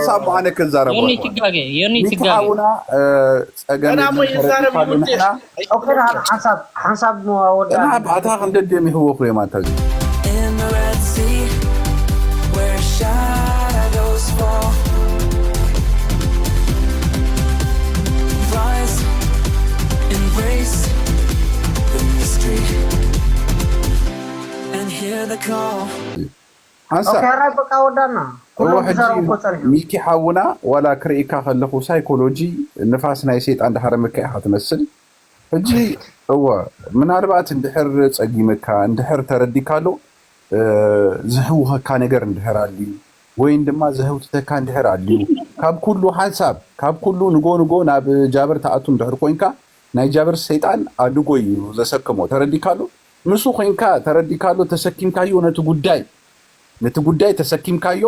ሓንሳብ ኣነ ክዛረብ ዮኒ ትጋገ ዮኒ ትጋገ ሓውና ጸገም ጸገም ሓንሳብ ሓንሳብ ኣወዳ ኣታ ክንደደም ይህወኹ እዮም ኣታ In the Red Sea, where shadows fall, rise, embrace the mystery, and hear the call. ሓንሳ ኦኬ፣ ራይ በቃ ወዳና። እወ ኩሎም ሕጂ ክዛረቡ እኮ ጸኒሖም። ሚኪ ሓውና ዋላ ክርእካ ከለኹ ሳይኮሎጂ ንፋስ ናይ ሰይጣን ድሓረ ምካ ኢኻ ትመስል። ሕጂ እወ ምናልባት እንድሕር ጸጊመካ እንድሕር ተረዲካሉ እ፣ ዝህውኸካ ነገር እንድሕር ኣልዩ ወይን ድማ ዘህውትተካ እንድሕር ኣልዩ ካብ ኩሉ ሓንሳብ ካብ ኩሉ ንጎ ንጎ ናብ ጃብር ተኣቱ እንድሕር ኮይንካ ናይ ጃብር ሰይጣን ኣድጎ እዩ ዘሰክሞ ተረዲካሉ። ምስ ኮይንካ ተረዲካሉ ተሰኪምካዮ ነቲ ጉዳይ ነቲ ጉዳይ ተሰኪምካዮ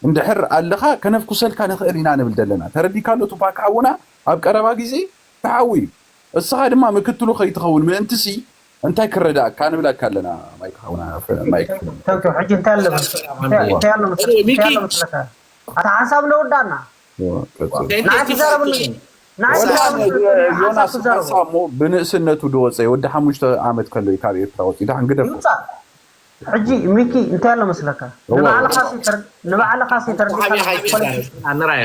እንድሕር ኣለኻ ከነፍኩሰልካ ንኽእል ኢና ንብል ዘለና። ተረዲካሉ ቱፓክ ሓውና ኣብ ቀረባ ግዜ ተሓዊ እዩ። እስኻ ድማ ምክትሉ ከይትኸውን ምእንትሲ እንታይ ክረዳእካ ንብለካ ኣለና። ማይክ ሓውና ማይክ ተንኪ ሕጂ እንታይ ኣሎ እንታይ ኣሎ እንታይ ኣሎ መስለካ ኣታ ሓንሳብ ነወዳና ንዓይ ክዛረብኒ ንዓይ ዮናስ ሓንሳብ እሞ ብንእስነቱ ዝወፀ ወዲ ሓሙሽተ ዓመት ከሎ እዩ ካብ ኤርትራ ወፂኡ። ዳሕን ግደፎ። ይውፃእ። ሕጂ ሚኪ እንታይ ኣሎ መስለካ ንባዕልኻ ንባዕልኻ ተረዲካ ንራዮ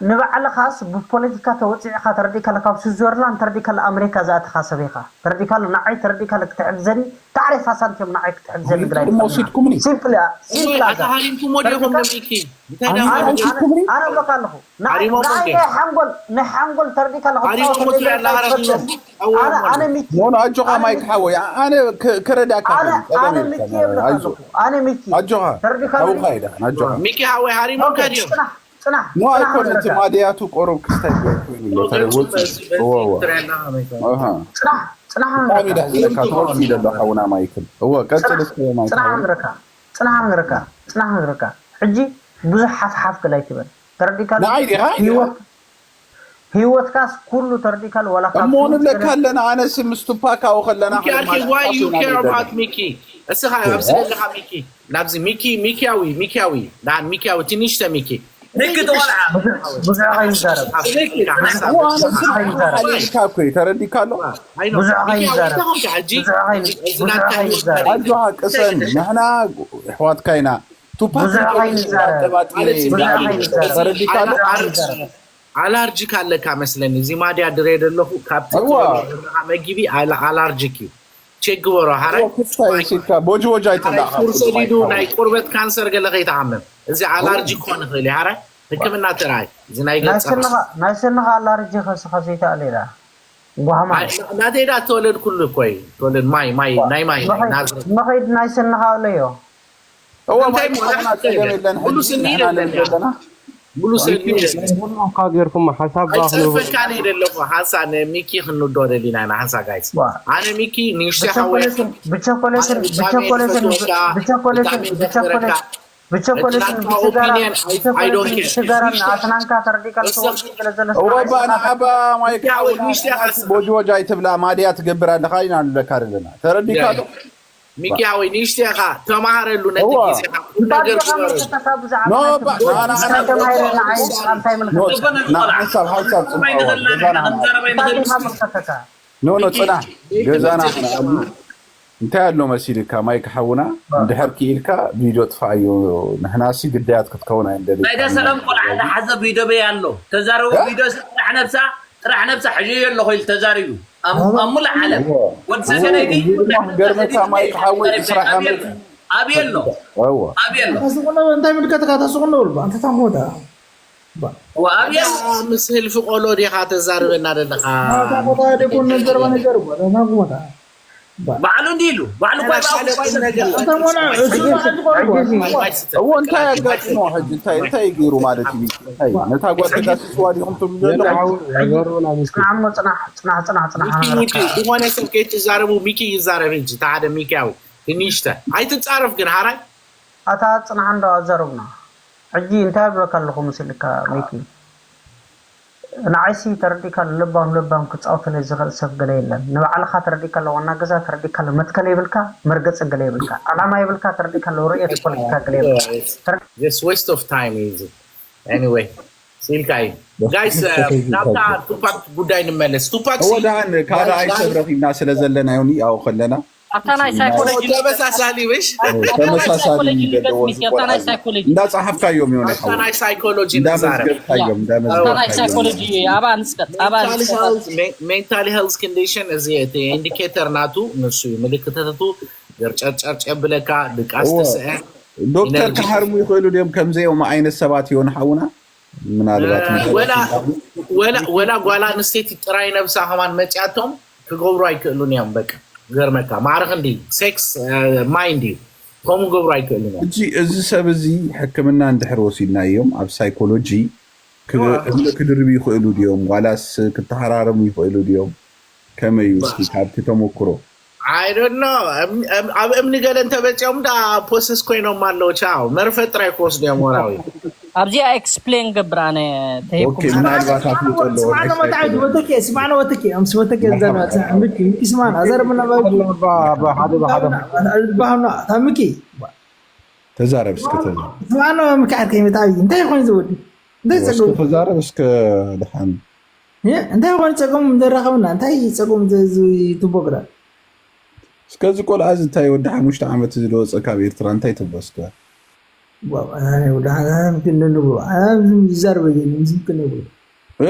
ንባዕልኻስ ብፖለቲካ ተወፂዕካ ተረዲካ ካብ ስዊዘርላንድ ተረዲካ ኣሜሪካ ዝኣተኻ ሰብ ኢኻ ተረዲካ ንዓይ ተረዲካ ክትሕግዘኒ ታዕሪፋ ሳንቲም ንዓይ ክትሕግዘኒ ግላይ ወሲድኩምኒ ሲምፕል እያ ሲምፕል እያ ኣታ ሃሪምኩሞ ዲኹም ንሚኪ እንታይ ኣነ እብለካ ኣለኹ ንዓይ ናይ ሓንጎል ናይ ሓንጎል ተረዲካ ኣለኹ ሃሪሞሞ ትሪኣ ኣለኻ ራሱ ኣነ ኣነ ሚኪ ኖ ኖ ኣጆኻ ማይክ ሓወይ ኣነ ክ- ክረዳካ ኣነ ጸገም ኣነ የብልካን። ሚኪ የብለካ ኣይዞ ኣለኹ ኣነ ሚኪ ኣጆኻ ተረዲካ ሓውኻ ኢዳ ኣጆኻ ሚኪ ሃወይ ሃሪሞካ ድዮም ጽናሕ ጽናሕ ኖ ጽናሕ ኣይኮነ እቲ ንረካ ማድያቱ ቆሩብ ክስታይ ኮይኑ ኣሎ ተለወጡ እወ ጽናሕ ጽናሕ ብጣዕሚ ንረካ ደስ ዝለካ ተወርሲ ደሎ ሓውና ማይክል እወ ቀጽል እስከ ማይክ ጽናሕ ንረካ ጽናሕ ንረካ ጽናሕ ንረካ ሕጂ ብዙሕ ሓፍሓፍ ክላይ ትበል ተረዲካ ንዓይ ዲኻ ህይወት ህይወትካስ ኩሉ ተረዲካሉ ዋላ ካብ እሞ ትምህርቲ ንብለካ ገለ- ኣለና ኣነስ ምስ ቱፓክ ኣዎ ከለና ሚኪ ኣርኪ why you care about ሚኪ እስኻ ኣብዚ ዘለኻ ሚኪ ናብዚ ሚኪ ሚኪያዊ ሚኪያዊ ዳን ሚኪያዊ ትንሽተ ሚኪ ንግዲ ቆልዓ ብዙሕ ብዙሕ ከይዛረብ ሓሊልካ እኮ እዩ ተረዲካ ኣሎ ብዙሕ ከይዛረብ ሕጂ ብዙሕ ከይ- ብዙሕ ከይዛረብ ኣጆኻ ቅሰን ንሕና ኣሕዋትካ ኢና ቱፓክ ብዙሕ ከይዛረብ ብዙሕ ከይዛረብ ተረዲካ ኣሎ ብዙሕ ከይዛረብ ኣላርጂክ ኣለካ መስለኒ እዚ ማድያ ድሬ ደለኹ ካብቲ እዋ። ትበልዖ ዘለኻ መጊቢ ኣላ- ኣላርጂክ እዩ ቼክ ግበሮ ሓራይ ክስታይ ሲካ ቦጅ ቦጅ ኣይትብላ ቁርሰ ዲዱ ናይ ቁርበት ካንሰር ገለ ከይትሓምም እዚ ኣላርጂ ክኾን ይኽእል እዩ ሓራይ ሕክምና ተራይ እዚ ናይ ናይ ገጽኻ ስንኻ ናይ ስንኻ ኣላርጂ ከስኻ ዘይተኣለ ኢላ ጓህማ ናተይዳ ተወለድ ኩሉ እኮ እዩ ተወለድ ማይ ማይ ናይ ማይ ናዝሬት መኸይድ ናይ ስንኻ ኣለዮ እዋ ማይ ክኾና ጸገም የለን ሙሉ ስኒ ንሕና ንብል ዘለና ሙሉ ስኒ ሁሉም እኳ ጌርኩም ሓሳብ ባኽኑ ኣይጸርፈካን እየ ደለኹ ሓንሳ ንሚኪ ክንዶ ደሊና ኢና ሓንሳ ጋይስ ኣነ ሚኪ ንእሽተይ ሓወይ ብቸኮሌትን ብቸኮሌትን ብቸኮሌትን ብቸኮሌትን ብቸኮሌትን ብቸኮሌትን ናትካ ኦፒኒየን I don't care ሽጋራን ኣስናንካ ተረዲካ ልትወስድ ስለ ዘሎ እወባ ንዓባ ማይ ያወይ ንእሽተይ ሓንሳ ቦጅ ቦጅ ኣይትብላ ማድያ ትገብር ኣለኻ ኢና ንብለካ ዘለና ተረዲካ ዶ ሚኪ ሓወይ ንእሽተይ ኢኻ ተማሃረሉ ነቲ እዋ። ግዜኻ ቁም ነገር ግበረሉ ኖ ባ ንዓና ንዓና ንሓንሳብ ሓንሳብ ጽምዋ ገዛና ኖ ኖ ጽናሕ ገዛና ክንኣሉ እንታይ ኣሎ መሲልካ ማይክ ሓውና እንድሕር ክኢልካ ቪድዮ ጥፋኣዮ ንሕናሲ ግዳያት ክትከውን ኣይንደሊ ናይዳ ሰላም ቆልዓ ዝሓዘ ቪድዮ በይ ኣሎ ተዛረቡ ቪድዮ ጥራሕ ነብሳ ጥራሕ ነብሳ ሕዮ ኣለኹ ኢሉ ተዛሪቡ ኣብ ኣብ ሙሉእ ዓለም ወዲ ሰገነይቲ ገርመካ ማይክ ሓወይ ዕስራ ዓመት ኣብየ ኣሎ እወ ኣብየ ኣሎ ታስቁነ እንታይ ምልከትካ ታስቁነ ውልባ እንተ ታሞዳ ኣብየ ኣሎ ምስ ህልፊ ቆሎ ዲኻ ተዛርበና ዘለኻ ታሞዳ ደኮን ነዘርባ ነገር ታሞዳ ባዕሉ እንዲ ኢሉ ባዕሉ እኳ ይባዕሉ እኳ ይነግር እዎ እንታይ ኣጋጥሞ ሕጂ እንታይ እንታይ ገይሩ ማለት እዩ እንታይ ነታ ጓደኛ ስስዋ ዲኹም ትብሉ ዘለኹም ነገሩን ኣሚስኩ ጽናሕ እሞ ጽናሕ ጽናሕ ጽናሕ ጽናሕ ሚኪ ሚኪ ዝኾነ ሰብ ከይትዛረቡ ሚኪ ይዛረብ እንጂ ተሓደ ሚኪያዊ ትንሽተ ኣይትጻረፍ ግን ሓራይ ኣታ ጽናሕ እንዶ ኣዛረቡና ሕጂ እንታይ ብለካ ኣለኹ ምስልካ ሚኪ ንዓይሲ ተረዲእካ ኣሎ። ለባም ለባም ክፃወተለይ ዝኽእል ሰብ ገለ የለን። ንባዕልኻ ተረዲእካ ኣሎ። ዋና ገዛ ተረዲእካ ኣሎ። መትከል የብልካ፣ መርገፂ ገለ የብልካ፣ ዓላማ የብልካ፣ ተረዲእካ ኣሎ። ርእየት ፖለቲካ ገለ የብልካ። ተረ- Just waste of time እዩ እዚ። Anyway ሲልካ እዩ። ጋይስ ናብታ ቱፓክ ጉዳይ ንመለስ። ቱፓክ እወ ደሃን ካልኣይ ሰብ ረኺብና ስለ ዘለና ዮኒ ያው ከለና ኣብታ ናይ ሳይኮሎጂ ተመሳሳሊ ምሽ ተመሳሳሊ ሳይኮሎጂ ዘለዎ ንገጥሚ እስኪ ኣብታ ናይ ሳይኮሎጂ እንዳጻሓፍካዮም ይሆነ ኣብታ ናይ ሳይኮሎጂ እንዳ ንዛረብ መዝገብካዮም እንዳ ኣብታ ናይ መዝገብካዮም ሳይኮሎጂ ኣባ ንስቀጥ ኣባ ንስቀጥ ሜንታል ሄልዝ ኮንዲሽን እዚ እቲ ኢንዲኬተር ናቱ ንሱ እዩ። ምልክተቱ ገርጨርጨርጨ ብለካ ድቃስ እወ። ትስዕር ዶክተር ኢነርጂ ክሃርሙ ይኽእሉ ድዮም ከምዚኦም ዓይነት ሰባት ይሆን ሓውና ምናልባት ወላ ወላ ወላ ጓል ኣንስተይቲ ጥራይ ነብሳ ከማን መፅያቶም ክገብሩ ኣይክእሉን እዮም። በቃ ገርመካ ማዕረ ክንዲ ሴክስ ማይንድ እዩ ከምኡ ገብሩ ኣይክእሉን እዮም። እዚ እዚ ሰብ እዚ ሕክምና እንድሕር ወሲድናዮም ኣብ ሳይኮሎጂ ክ- እምነ ክድርብ ይኽእሉ ድዮም ዋላስ ክተሃራረሙ ይኽእሉ ድዮም? ከመይ እዩ እስኪ ካብቲ ተመክሮ I don't know ኣብ እምኒ ገለ እንተበፂኦም ዳ ፖሰስ ኮይኖም ኣለዉ። ቻው መርፈ ጥራይ ክወስዱ እዮም ወራዊ ኣብዚኣ ኤክስፕሌን ገብር ኣነ ተሂብኩም ኦኬ፣ ምናልባት ኣፍልጦ ኣለዎ ስማዕና ወታዒ ወተኬ ስማዕና ወተኬ ኣምስ ወተኬ ዘርባ ምኪ ምኪ ስማዕና ዘርብና ባይቱ ብሓደ ብሓደ ባህና ታምኪ ተዛረብ እስከ ተዛረብ ስማዕና ምክዓት ከይመታዊ እንታይ ይኾን ዝወዲ እንታይ እስከ ጸገሙ ተዛረብ እስከ ድሓን እንታይ ይኾን ጸገሙ ዘራኸብና እንታይ ጸገሙ ትቦግራ እስከዚ ቆልዓ እዚ እንታይ ወዲ ሓሙሽተ ዓመት እዚ ዝወፀ ካብ ኤርትራ እንታይ ትብሎ እስከ ይዛርበ ዝም ክንብሎ እ?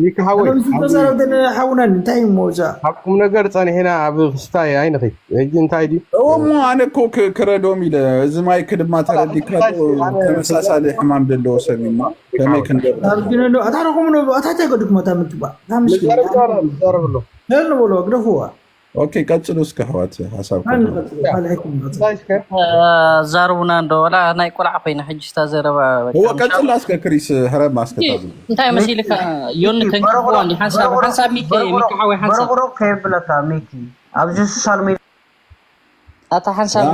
ሚኪ ሓወይ ተዛረብተን ሓውናን እንታይ እሞ እዛ ኣብ ቁም ነገር ጸኒሕና ኣብ ክስታይ ኣይንኺድ። ሕጂ እንታይ ድዩ እሞ ኣነ እኮ ክ- ክረዶም ኢለ እዚ ማይክ ድማ ተረዲካ ተመሳሳሊ ሕማም ዘለዎ ሰብ እዩ እሞ ከመይ ክንገብር ኣብ ግነዶ ኣታ ረኹም ነው ኣታ ተገድኩም ኣታ ምትባ ታምሽ ንዛረብ ዶ ንዛረብ ኣሎ ለል ነው ብሎ ግደፍዋ ኦኬ ቀጽሉ እስከ ኣሕዋት ሓሳብ አንቀጽል ካልሕኩም እንታይ እስከ ዛርቡና እንዶ ወላ ናይ ቆልዓ ኮይና ሕጂ ስታ ዘረባ በቃ እወ ምሻ- ቀጽላ እስከ ክሪስ ህረብ ማስከታሉ እንታይ መሲልካ ዮኒ ተንክዋ እንዲ ሓንሳብ ሓንሳብ ሚኪ ሚኪ ሓወይ ሓንሳብ በርቕሩቕ ከየብለካ ሚኪ ኣብዚ ሶሻል ሚድያ ኣታ ሓንሳብ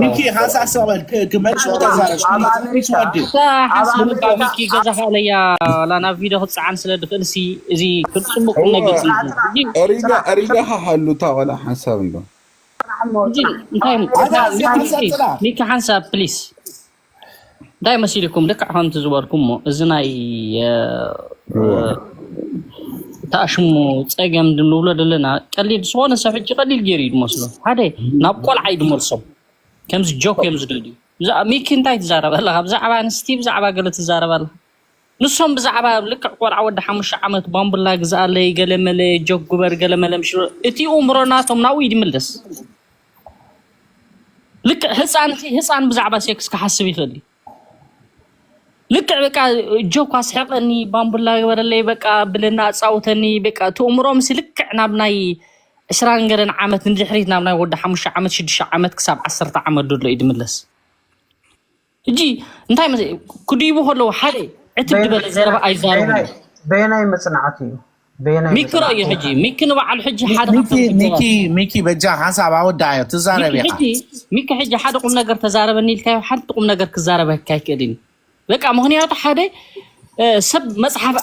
ሚኪ ሓንሳብ ሰበል ክመልስ ተዛረብ ፕሊስ ወዲ ሓንሳብ ሚኪ ገዛ ካለያ ላ ናብ ቪድዮ ክፀዓን ስለ ድኽእል ሲ እዚ ክፅቡቅ ነገር ሪጋ ሪጋ ሓሓሉ እታ ቆልዓ ሓንሳብ እንዶ እንታይ ኣታ እዚ ሓንሳብ ጽላ ሚኪ ሓንሳብ ፕሊስ እንታይ መሲልኩም ልክዕ ከምቲ ዝበልኩሞ እዚ ናይ ተኣሽሙ ፀገም እንብሎ ዘለና ቀሊል ዝኾነ ሰብ ሕጂ ቀሊል ገይሩ እዩ ዝመስሎ ሓደ ናብ ቆልዓ እዩ ዝመልሶም ከምዚ ጆክ እዮም ዝደልዩ ሚኪ እንታይ ትዛረብ ኣለካ ብዛዕባ ኣንስቲ ብዛዕባ ገለ ትዛረብ ኣለካ ንሶም ብዛዕባ ልክዕ ቆልዓ ወዲ ሓሙሽተ ዓመት ባምቡላ ግዝኣለይ ገለመለ ጆክ ግበር ገለመለ ምሽ እቲ ኡምሮ ናቶም ናብኡ ይድምለስ ልክዕ ህፃን ህፃን ብዛዕባ ሴክስ ክሓስብ ይኽእል እዩ ልክዕ በቃ ጆክ ኣስሕቀኒ ባምቡላ ግበረለይ በቃ ብለና ኣፃውተኒ በቃ ትእምሮ ምስ ልክዕ ናብ ናይ ዕስራን ገለን ዓመት ንድሕሪት ናብ ናይ ወዲ ሓሙሽተ ዓመት ሽዱሽተ ዓመት ክሳብ ዓሰርተ ዓመት ደሎ እዩ ድምለስ ሕጂ እንታይ ክድይቡ ከለዉ ሓደ ዕትብ ዝበለ ዘረባ ኣይዛረቡን በየናይ መፅናዕቲ እዩ በየናይ ሚኪ ረእዮ ሕጂ ሚኪ ንባዕሉ ሕጂ ሓደ ሚኪ በጃ ሓንሳብ ኣወዳኣዮ ትዛረብ ኢኻ ሚኪ ሕጂ ሓደ ቁም ነገር ተዛረበኒ ኢልካዮ ሓንቲ ቁም ነገር ክዛረበካ ኣይክእልን በቃ ምክንያቱ ሓደ ሰብ መፅሓፍ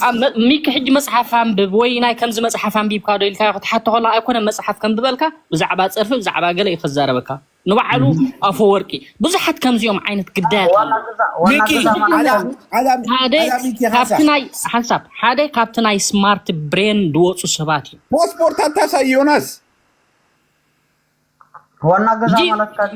ሚኪ ሕጂ መፅሓፍ ኣንብብ ወይ ናይ ከምዚ መፅሓፍ ኣንቢብካ ዶ ኢልካዮ ክትሓቶ ከለካ ኣይኮነ መፅሓፍ ከም ዝበልካ ብዛዕባ ፀርፊ ብዛዕባ ገለ እዩ ክዛረበካ ንባዕሉ ኣፈወርቂ ብዙሓት ከምዚኦም ዓይነት ግዳያት ሓደ ካብቲ ናይ ስማርት ብሬን ዝወፁ ሰባት እዩ ፓስፖርት ኣታሳይ ዮናስ ዋና ገዛ ማለት ካ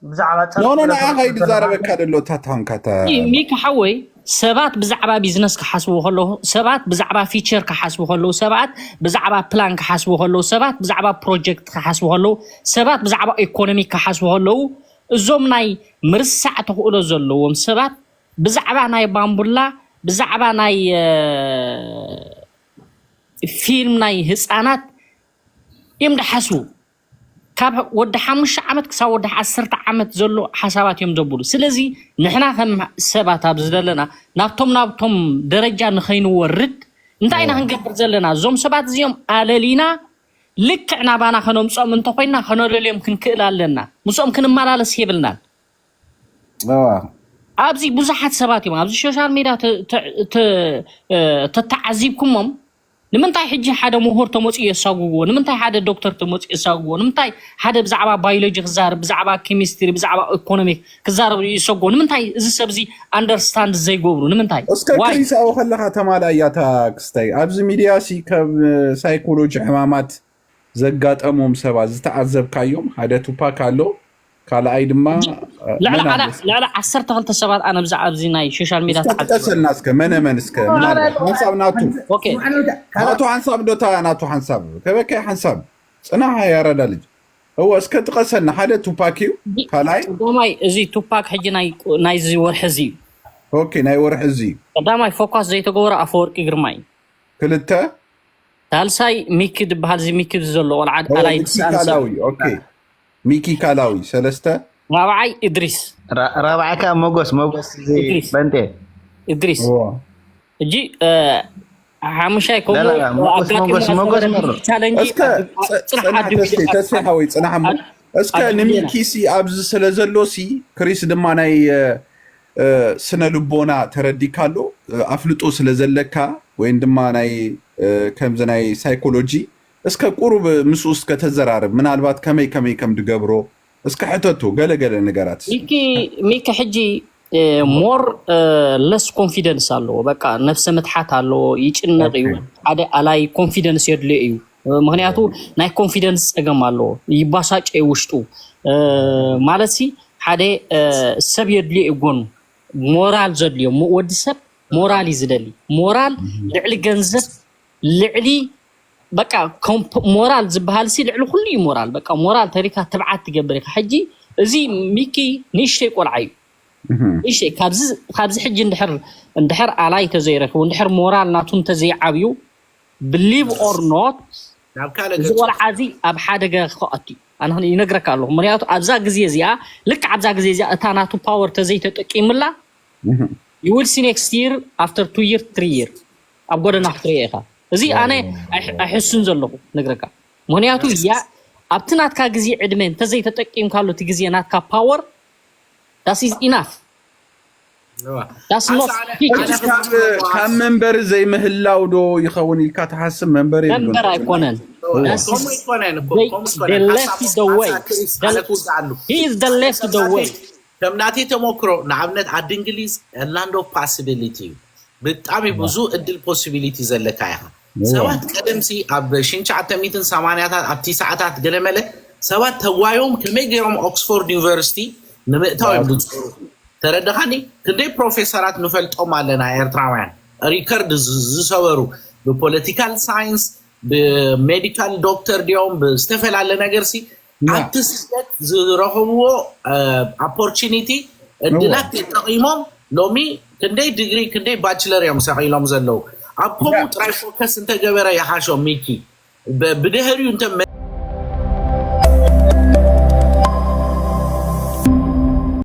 ብዛዕባ ኖ ኖ ንዓኻ እዩ ዝዛረበካ ደሎ እታ ተኾንካ እታ ሚኪ ሓወይ ሰባት ብዛዕባ ቢዝነስ ክሓስቡ ከለዉ ሰባት ብዛዕባ ፊቸር ክሓስቡ ከለዉ ሰባት ብዛዕባ ፕላን ክሓስቡ ከለዉ ሰባት ብዛዕባ ፕሮጀክት ክሓስቡ ከለዉ ሰባት ብዛዕባ ኢኮኖሚ ክሓስቡ ከለዉ እዞም ናይ ምርሳዕ ተኽእሎ ዘለዎም ሰባት ብዛዕባ ናይ ባምቡላ ብዛዕባ ናይ ፊልም ናይ ህፃናት እዮም ድሓስቡ ካብ ወዲ ሓሙሽተ ዓመት ክሳብ ወዲ ዓሰርተ ዓመት ዘሎ ሓሳባት እዮም ዘብሉ ስለዚ ንሕና ከም ሰባት ኣብዚ ዘለና ናብቶም ናብቶም ደረጃ ንኸይንወርድ እንታይ ኢና ክንገብር ዘለና እዞም ሰባት እዚኦም ኣለሊና ልክዕ ናባና ከነምፅኦም እንተኮይና ከነለልዮም ክንክእል ኣለና ምስኦም ክንመላለስ የብልናን ኣብዚ ብዙሓት ሰባት እዮም ኣብዚ ሶሻል ሜድያ ተተዓዚብኩሞም። ንምንታይ ሕጂ ሓደ ምሁር ተመፅኡ የሳጉዎ? ንምንታይ ሓደ ዶክተር ተመፅኡ የሳጉዎ? ንምንታይ ሓደ ብዛዕባ ባዮሎጂ ክዛረብ፣ ብዛዕባ ኬሚስትሪ፣ ብዛዕባ ኢኮኖሚክ ክዛረብ ይሰጎ? ንምንታይ እዚ ሰብ እዚ ኣንደርስታንድ ዘይገብሩ? ንምንታይ? እስከ ክሪሳዊ ከለካ ተማላ እያ እታ ክስተይ ኣብዚ ሚድያ ሲ ከም ሳይኮሎጂ ሕማማት ዘጋጠሞም ሰባት ዝተዓዘብካዮም ሓደ ቱፓክ ኣሎ። ካልኣይ ድማ ልዕሊ ዓሰርተ ክልተ ሰባት ኣነ ብዛዕባ ኣብዚ ናይ ሶሻል ሚድያ ጥቀሰልና እስከ መነ መን እስከ ሓንሳብ ናቱ ናቱ ሓንሳብ ዶታ ናቱ ሓንሳብ ከበከ ሓንሳብ ጽናሕ ያረዳ ልጅ እወ እስከ ጥቀሰልና ሓደ ቱፓክ እዩ። ካልኣይ ቀዳማይ እዚ ቱፓክ ሕጂ ናይዚ ወርሒ እዚ እዩ። ኦኬ ናይ ወርሒ እዚ እዩ። ቀዳማይ ፎካስ ዘይተገበረ ኣፈወርቂ ግርማይ እዩ። ክልተ ሳልሳይ ሚኪ ዝበሃል እዚ ሚኪ ዘሎ ቆልዓ ኣላይ ሚኪ ካላዊ ኦኬ ሚኪ ካላዊ ሰለስተ ራብዓይ እድሪስ ራብዓይ ከዓ ሞጎስ ሞጎስ ጴንጤ እድሪስ እጂ ሓሙሻይ ከምኡሞጎስ መሩ ተስፌ ሓወይ ፅናሕ እሞ እስከ ንሚኪሲ ኣብዚ ስለ ዘሎ ሲ ክሪስ ድማ ናይ ስነ ልቦና ተረዲካ ኣሎ ኣፍልጦ ስለ ዘለካ ወይም ድማ ናይ ከምዚ ናይ ሳይኮሎጂ እስከ ቁሩብ ምስኡ እስከ ተዘራርብ ምናልባት ከመይ ከመይ ከም ድገብሮ እስከ ሕተቱ ገለ ገለ ነገራት ሚኪ ሚኪ ሕጂ more less confidence ኣለዎ በቃ ነፍሰ ምትሓት ኣለዎ ይጭነቕ እዩ ሓደ ኣላይ confidence የድልዮ እዩ ምክንያቱ ናይ confidence ፀገም ኣለዎ ይባሳጨ ውሽጡ ማለት ሲ ሓደ ሰብ የድልዮ እዩ ጎኑ ሞራል ዘድልዮ ወዲ ሰብ ሞራል እዩ ዝደሊ ሞራል ልዕሊ ገንዘብ ልዕሊ በቃ ሞራል ዝበሃል ሲ ልዕሊ ኩሉ እዩ ሞራል በቃ ሞራል ተሪካ ትብዓት ትገብር ኢካ ሕጂ እዚ ሚኪ ንእሽተይ ቆልዓ እዩ ንእሽተይ ካብዚ ሕጂ እንድሕር እንድሕር ኣላይ ተዘይረክቡ እንድሕር ሞራል ናቱ እንተዘይዓብዩ believe or not እዚ ቆልዓ እዚ ኣብ ሓደጋ ክኸኣት እዩ ኣነ ይነግረካ ኣለኹ ምክንያቱ ኣብዛ ግዜ እዚኣ ልክ ኣብዛ ግዜ እዚኣ እታ ናቱ power ተዘይተጠቂምላ you will see next year after two year three year ኣብ ጎደና ክትሪኦ ኢኻ እዚ ኣነ ኣይሕሱን ዘለኹ ነግረካ ምክንያቱ ያ ኣብቲ ናትካ ግዜ ዕድመ እንተዘይተጠቂምካሉ እቲ ግዜ ናትካ power that is enough ካብ መንበሪ ዘይምህላው ዶ ይኸውን ኢልካ ትሓስብ መንበሪ መንበር ኣይኮነን left the way ከም ናተይ ተመክሮ ንኣብነት ዓዲ እንግሊዝ land of possibility እዩ ብጣዕሚ ብዙ እድል possibility ዘለካ ኢኻ ሰባት ቀደምሲ ኣብ ሽን ትሽዓተ ሚእትን ሰማንያታት ኣብ ቲስዓታት ገለመለ ሰባት ተጓዮም ከመይ ገይሮም ኦክስፎርድ ዩኒቨርሲቲ ንምእታው እዮም ዝፅሩ ተረዳኻኒ ክንደይ ፕሮፌሰራት ንፈልጦም ኣለና ኤርትራውያን ሪከርድ ዝሰበሩ ብፖለቲካል ሳይንስ ብሜዲካል ዶክተር ድዮም ብዝተፈላለ ነገር ሲ ኣብቲ ስደት ዝረኸብዎ opportunity እድላት ተጠቒሞም ሎሚ ክንደይ ዲግሪ ክንደይ ባችለር እዮም ሰቒሎም ዘለዉ ኣብ ከምኡ ጥራይ ፎከስ እንተገበረ ይሓሾ ሚኪ ብድህሪኡ እንተ